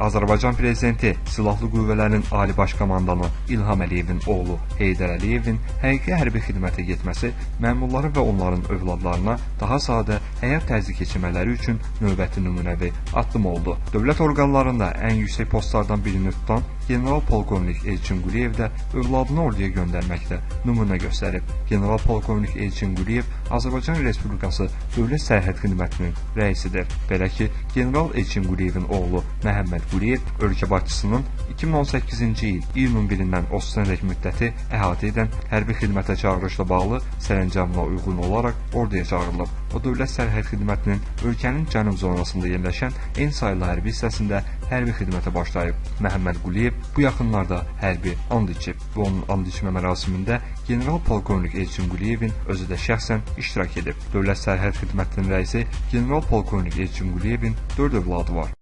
Azərbaycan Prezidenti Silahlı Qüvvələrin Ali Baş Komandanı İlham Əliyevin oğlu Heydər Əliyevin həqiqi hərbi xidmətə getməsi məmurları və onların övladlarına daha sadə həyat tərzi keçirmələri üçün növbəti nümunəvi addım oldu. Dövlət orqanlarında ən yüksək postlardan birini tutan general-polkovnik Elçin Quliyev də övladını orduya göndərməkdə nümunə göstərib. General-polkovnik Elçin Quliyev Azərbaycan Respublikası Dövlət Sərhəd Xidmətinin rəisidir. Belə ki, general Elçin Quliyevin oğlu Məhəmməd Quliyev ölkə başçısının 2018-ci il iyunun 1-dən 30-dək müddəti əhatə edən hərbi xidmətə çağırışla bağlı sərəncamına uyğun olaraq orduya çağırılıb. O, Dövlət Sərhəd Xidmətinin ölkənin cənub zonasında yerləşən N saylı hərbi hissəsində hərbi xidmətə başlayıb. Məhəmməd Quliyev bu yaxınlarda hərbi and içib və onun and içmə mərasimində general-polkovnik Elçin Quliyevin özü də şəxsən iştirak edib. Dövlət Sərhəd Xidmətinin rəisi general-polkovnik Elçin Quliyevin 4 övladı var.